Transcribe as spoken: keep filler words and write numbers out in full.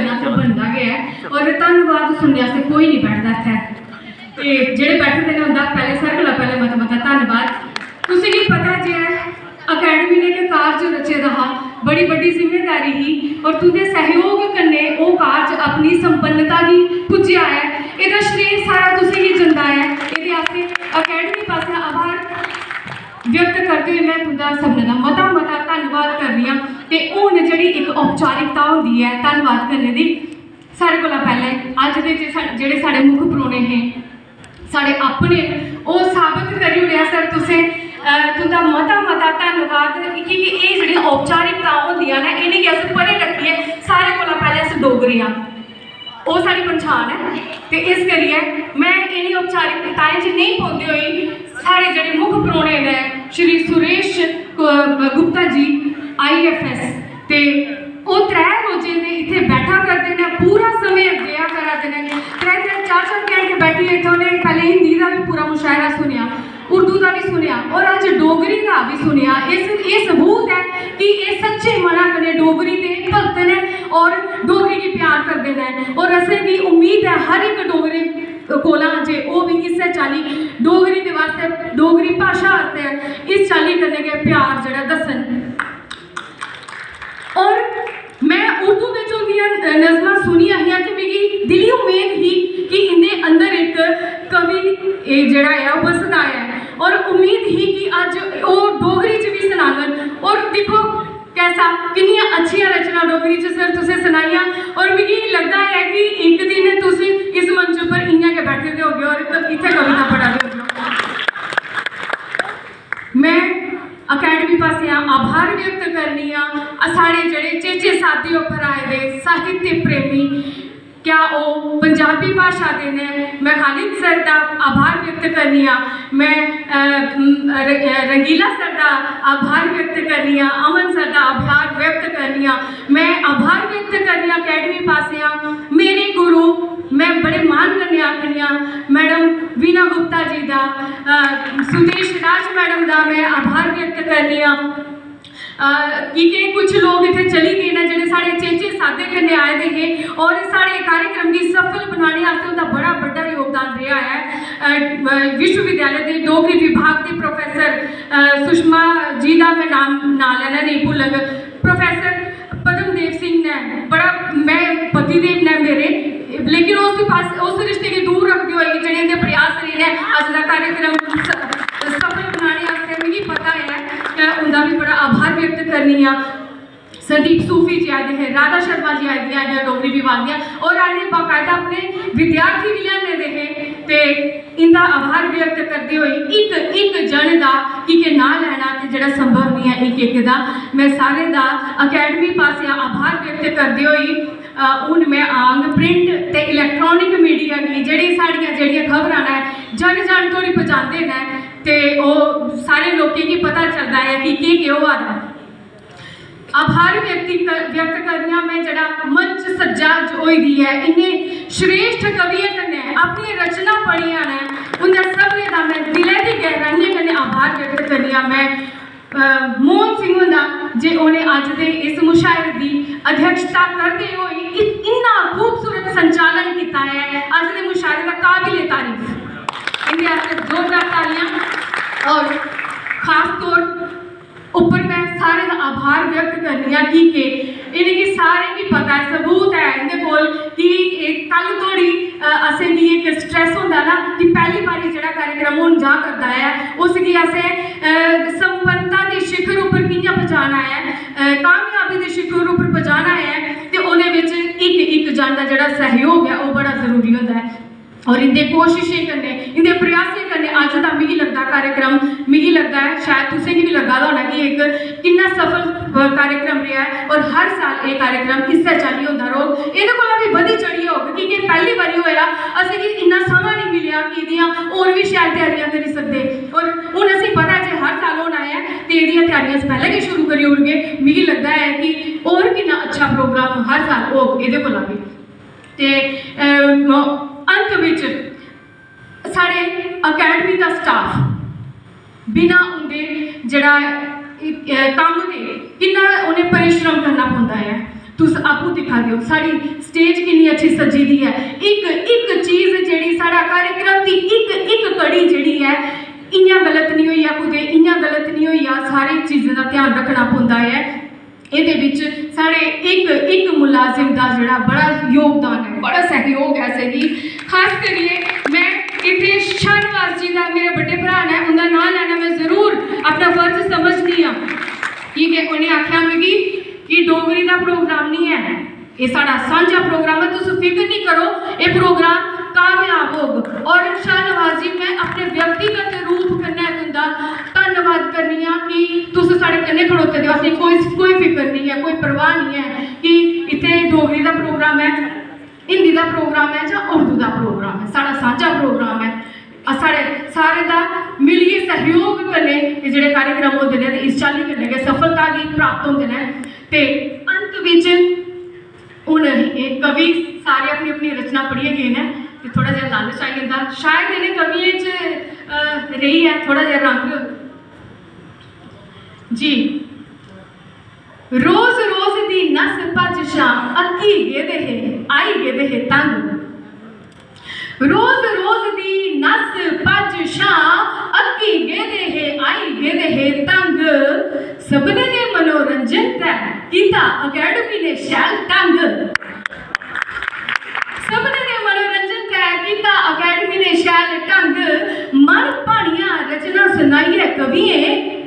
करना ते बनदा गै ऐ। और धन्नवाद सुनने आस्तै कोई निं बैठदा इत्थै। ते जेह्ड़े बैठे दे न, उं'दा पैह्लें, सारें कोला पैह्लें मता मता धन्नवाद। तुसें गी पता जे ऐ, अकैडमी ने इक कारज रचे दा हा, बड़ी बड्डी जिम्मेदारी ही, और तुं'दे सैह्योग कन्नै ओह् कारज अपनी संपन्नता गी पुज्जेआ ऐ। एह्दा श्रेय सारा तुसें गी जंदा ऐ। एह्दे आस्तै अकैडमी पासेआ आभार व्यक्त करदे होई में तुं'दा सभनें दा मता मता धन्नवाद करनी आं। ते हून जेह्ड़ी इक औपचारिकता होंदी ऐ धन्नवाद करने दी, सारें कोला पैह्लें अज्ज दे जे सा-, जेह्ड़े साढ़े मुक्ख परौह्ने हे, साढ़े अपने, ओह् साबत करी ओड़ेआ सर तुसें। अ, तुं'दा मता मता धन्नवाद, की के एह् जेह्ड़ियां औपचारिकतां होंदियां न, इ'नेंगी अस परें रक्खियै सारें कोला पैह्लें अस डोगरे आं, ओह् साढ़ी पंछान ऐ। ते इस करियै में इ'नें औपचारिकताएं च नेईं पौंदे होई साढ़े जेह्ड़े मुक्ख परौह्ने न, श्री सुरेश क-, गुप्ता जी, आईएफएस, ते ओह् त्रै रोजें दे इत्थै बैठा करदे न, पूरा समें देआ करा दे न। त्रै त्रै चार चार घैंटे बैठियै इत्थै उ'नें पैह्लें हिंदी दा बी पूरा मुशायरा सुनेआ, उर्दू दा बी सुनेआ और अज्ज डोगरी दा बी सुनेआ। इस, एह् सबूत ऐ कि एह् सच्चे मना कन्नै डोगरी दे भक्त न और डोगरी गी प्यार करदे न। और असेंगी उम्मीद ऐ हर इक डोगरे कोला जे ओह् बी इस्सै चाल्ली डोगरी दे वास्तै, डोगरी भाशा आस्तै इस चाल्ली कन्नै गै प्यार जेह्ड़ा दस्सन। और में उर्दू बिच उंदियां नज़मां सुनियां हियां ते मिगी दिली उम्मीद ही कि इंदे अंदर इक कवि, एह् जेह्ड़ा ऐ, ओह् बसदा ऐ। और उम्मीद ही कि अज्ज ओह् डोगरी च बी सनाङन। और दिक्खो, कैसा, किन्नियां अच्छियां रचनां डोगरी च सर तुसें सनाइयां। और मिगी लगदा ऐ कि इक दिन तुस इस मंच उप्पर इ'यां गै बैठे दे होगे और क-, इत्थै कविता पढ़ा दे होगे। में अकैडमी पासेआ आभार व्यक्त करनी आं, अ, साढ़े जेह्ड़े चेचे साद्दे उप्पर आए दे साहित्य प्रेमी, क्या ओह् पंजाबी भाशा दे न? में खालिद सर दा आभार व्यक्त करनी आं, में, अ, म, र-, अ, रंगीला सर दा आभार व्यक्त करनी आं, अमन सर दा आभार व्यक्त करनी आं। में आभार व्यक्त करनी आं अकैडमी पासेआ मेरे गुरु, में बड़े मान कन्नै आखनी आं, मैडम वीणा गुप्ता जी दा, अ, सुदेश राज मैडम दा में आभार व्यक्त करनी आं। अ, की के कुछ लोग इत्थै चली गे न जेह्ड़े साढ़े चेचे साद्दे कन्नै आए दे हे और साढ़े कार्यक्रम गी सफल बनाने आस्तै उं'दा बड़ा बड्डा योगदान रेहा ऐ। अ, अ, विश्वविद्यालय दे डोगरी विभाग दे प्रोफेसर, अ, सुषमा जी दा में नाम, नांऽ लैना नेईं भुल्लग, प्रोफेसर पद्मदेव सिंह ने बड़ा, में पतिदेव ने मेरे, लेकिन उस पास, उस रिश्ते गी दूर रखदे होई जेह्ड़े इंदे प्रयास रेह् न अज्ज दा कार्यक्रम स-, सफल बनाने आस्तै, मिगी पता ऐ, में उं'दा बी बड़ा आभार व्यक्त करनी आं। संदीप सूफी जी आए दे हे, राधा शर्मा जी आई दियां हियां डोगरी विभाग दियां, और असें बाकायदा अपने विद्यार्थी बी लेआने दे हे ते इंदा आभार व्यक्त करदे होई इक, इक जन दा, की के नांऽ लैना ते जेह्ड़ा संभव निं ऐ इक, इक दा, में सारें दा अकैडमी पासेआ आभार व्यक्त करदे होई, अ, हून में आंग प्रिंट ते इलैक्ट्रॉनिक मीडिया गी, जेह्ड़ी साढ़ियां, जेह्ड़ियां खबरां न, जन जन धोड़ी पजांदे न ते ओह् सारे लोकें गी पता चलदा ऐ कि केह्, केह् होआ दा। आभार व्यक्ति कर-, व्यक्त करनी आं में, जेह्ड़ा मंच सज्जा होई दी ऐ, इन्ने श्रेष्ठ कवियें कन्नै अपनी रचना पढ़ियां न, उं'दे सभनें दा में दिलै दी गैहराइयें कन्नै आभार व्यक्त करनी आं में। अ, मोहन सिंह हुंदा, जे उ'नें अज्ज दे इस मुशायरे दी अध्यक्षता करदे होई इ-, इन्ना खूबसूरत संचालन कीता ऐ, अज्ज दे मुशायरे दा काबिले तारीफ। इंदे आस्तै जोरदार तालियां। और खास तौर उप्पर में सारें दा आभार व्यक्त करनी आं, की के इ'नेंगी सारें गी पता ऐ, सबूत ऐ इंदे कोल कि एह् कल धोड़ी, अ, असेंगी इक stress होंदा ना कि पैह्ली बारी जेह्ड़ा कार्यक्रम होन जा करदा ऐ, उसगी असें, अ, संपन्नता दे शिखर उप्पर कि'यां पजाना ऐ, अ, कामयाबी दे शिखर उप्पर पजाना ऐ, ते ओह्दे बिच इक, इक जन दा जेह्ड़ा सैह्योग ऐ, ओह् बड़ा जरूरी होंदा ऐ। और इंदे कोशिशें कन्नै, इंदे प्रयासें कन्नै अज्ज दा मिगी लगदा कार्यक्रम, मिगी लगदा ऐ शायद तुसें गी बी लग्गा दा होना कि इक किन्ना सफल, अ, कार्यक्रम रेहा ऐ। और हर साल एह् कार्यक्रम इस्सै चाल्ली होंदा रौह्ग, एह्दे कोला बी बधी चढ़ियै होग, की के पैह्ली बारी होएआ, असेंगी इन्ना समां निं मिलेआ कि एह्दियां होर बी शैल त्यारियां करी सकदे। और हून असेंगी पता ऐ जे हर साल होना ऐ ते एह्दियां त्यारियां अस पैह्लें गै शुरू करी ओड़गे। मिगी लगदा ऐ कि होर किन्ना अच्छा प्रोग्राम हर साल होग एह्दे कोला बी। ते, अ, म-, अंत बिच साढ़े अकैडमी दा स्टाफ बिना उं'दे जेह्ड़ा, अ, कम्म दे किन्ना उ'नें परिश्रम करना पौंदा ऐ। तुस आपूं दिक्खा दे ओ साढ़ी स्टेज किन्नी अच्छी सज्जी दी ऐ। इक इक चीज जेह्ड़ी साढ़ा कार्यक्रम दी इक इक कड़ी जेह्ड़ी ऐ, इ'यां गलत निं होई जा कुतै, इ'यां गलत निं होई जा, सारी चीजें दा ध्यान रक्खना पौंदा ऐ। एह्दे बिच साढ़े इक इक मुलाजिम दा जेह्ड़ा बड़ा योगदान ऐ, बड़ा सैह्योग ऐ असेंगी। खास करियै में इत्थै शाहनवाज जी दा, मेरे बड्डे भ्राऽ न, उं'दा नांऽ लैना में जरूर अपना फर्ज समझनी आं, की के उ'नें आखेआ मिगी कि डोगरी दा प्रोग्राम निं ऐ, एह् साढ़ा सांझा प्रोग्राम ऐ, तुस फिकर निं करो, एह् प्रोग्राम कामयाब होग। और शाहनवाज जी, में अपने व्यक्तिगत रूप कन्नै तुं'दा धन्नवाद करनी आं कि तुस साढ़े कन्नै खड़ोते दे ओ। असेंगी कोई, कोई फिकर निं ऐ, कोई परवाह निं ऐ कि इत्थै डोगरी दा प्रोग्राम ऐ, हिंदी दा प्रोग्राम ऐ जां उर्दू दा प्रोग्राम ऐ, साढ़ा सांझा प्रोग्राम ऐ। अस साढ़े सारें दा मिलियै सैह्योग कन्नै एह् जेह्ड़े कार्यक्रम होंदे न ते इस चाल्ली कन्नै गै सफलता गी प्राप्त होंदे न। ते अंत बिच हून एह् कवि सारे अपनी अपनी रचना पढ़ियै गे न ते थोह्ड़ा जेहा लालच आई जंदा। शायद इ'नें कवियें च, अ, रेही ऐ थोह्ड़ा जेहा रंग। जी, रोज रोज दी नस भज्ज शा अक्की गेदे हे, आई गेदे हे तंग। रोज रोज दी नस भज्ज शा अक्की गेदे हे, आई गेदे हे तंग। सभनें दे मनोरंजन तै कीता अकैडमी ने शैल ढंग। सभनें दे मनोरंजन तै कीता अकैडमी ने शैल ढंग। मन भानियां रचना सनाइयै कवियें